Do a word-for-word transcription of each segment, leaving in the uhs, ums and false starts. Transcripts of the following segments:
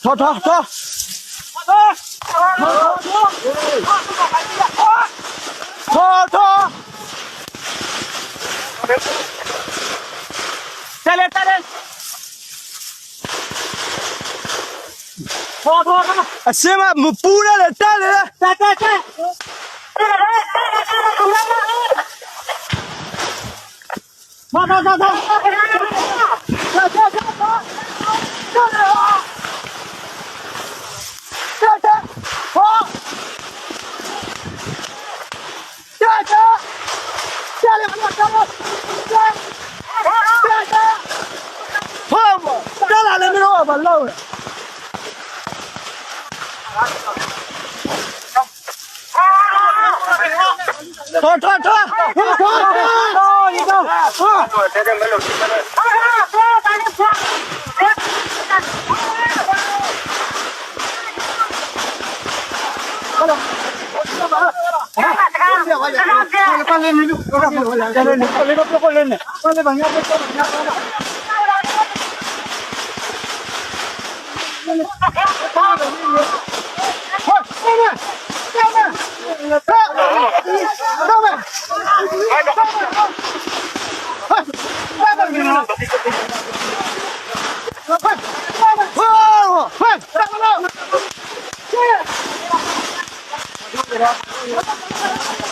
ထော်ထော်ထော်ထော်ထော် တက်လေ တက်လေ ထော်ထော်ထော် အစင်းမမပူးနဲ့လေ တက်လေ တက် တက် တက် မ မ မ မ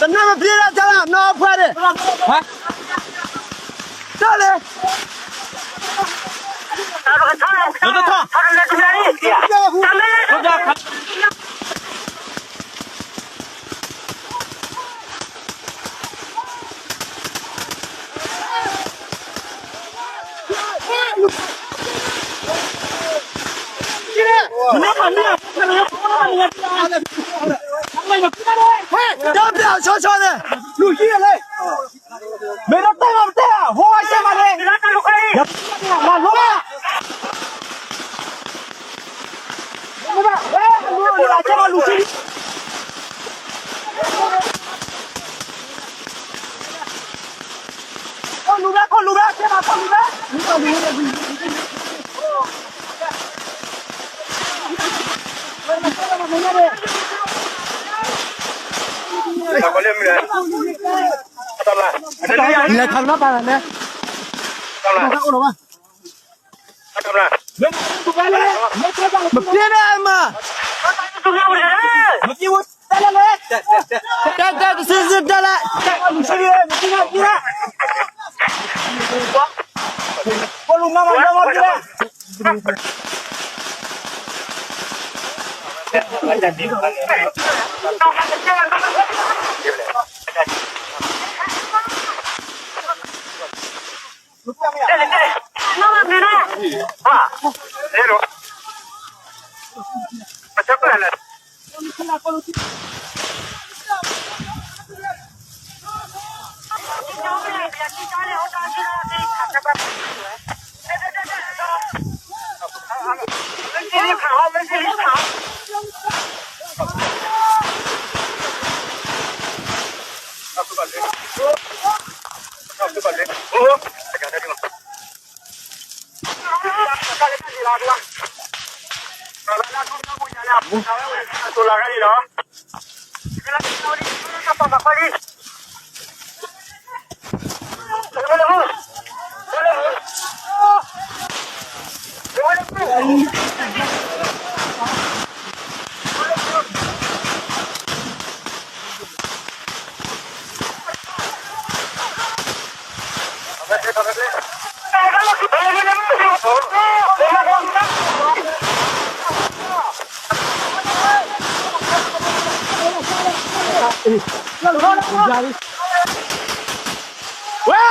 တနံၣ်မပြေးတာကြာလာ နော် အဖွဲ့တွေ ဟမ် တက်လေ မင်းတို့ကလည်း ဟဲ့ တော့ပြောင်းချောချောနဲ့ လူကြီးရလေ မင်းတို့တော့မတက်ဟိုးဝါရှက်ပါလေ မင်းတို့ကလည်း လူကြီး ခေါ်လူပဲ ခေါ်လူပဲ ဆရာမ ခေါ်လူပဲ ခေါ်လူပဲ လက်ခံတော့ပါနဲ့ မပြေးနဲ့အမ မပြေးဘူး တက်လာလေ တက် တက် တက် စစ်စစ် တက်လာ လူရှိတယ် မပြေးနဲ့ ပြေးနဲ့ ကိုလူမမမမပြေး ဝဲ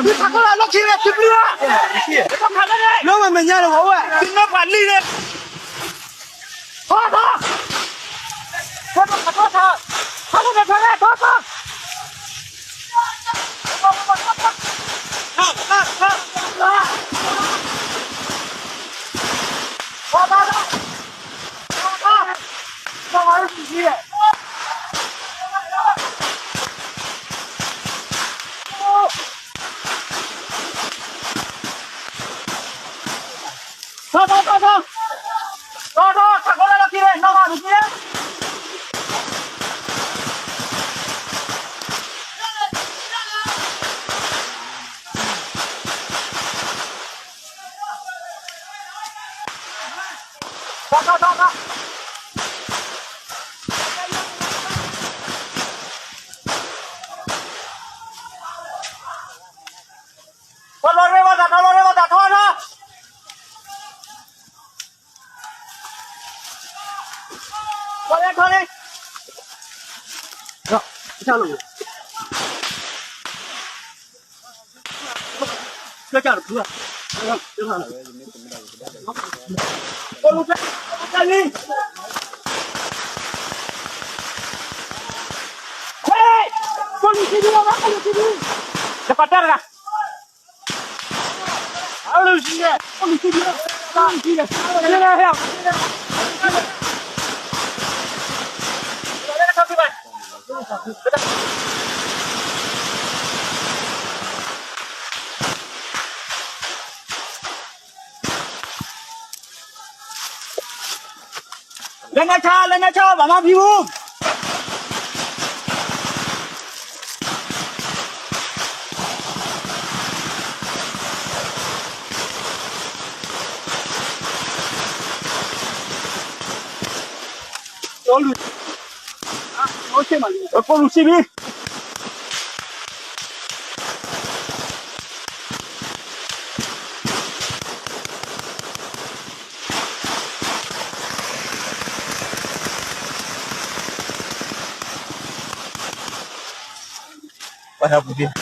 ဒီခါကလာလောက်ချင်တယ် ပြပြ လောက်မမညာတော့ဝဲ ဒီနောက်ပါလိမ့်တယ် ထီထီ ထီထီ ထီထီ ထီထီ ထီထီ ထီထီ ထီထီ ထီထီ ထီထီ ထီထီ Tho, tho, tho, tho. Tho, tho, tho, tho, tho, tho, tho. Tho, tho, tho, tho. Tho, lo re, tho, tho, lo re, tho, tho, tho. Tho re, tho re. Tho, tho lo. Tho, tho lo. Hei! Polisi dia, Pak, polisi dia. Cepat dah. Polisi dia, polisi dia. Polisi dia. Polisi dia. Leng a cha, leng a cha, ba ma phi mu. Tolu. Ah, no se mal. Tolu si bi. What happened here?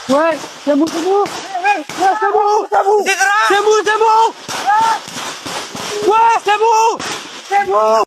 Weh, semu, semu. Weh, semu, semu. Semu, semu. Weh, semu. Semu.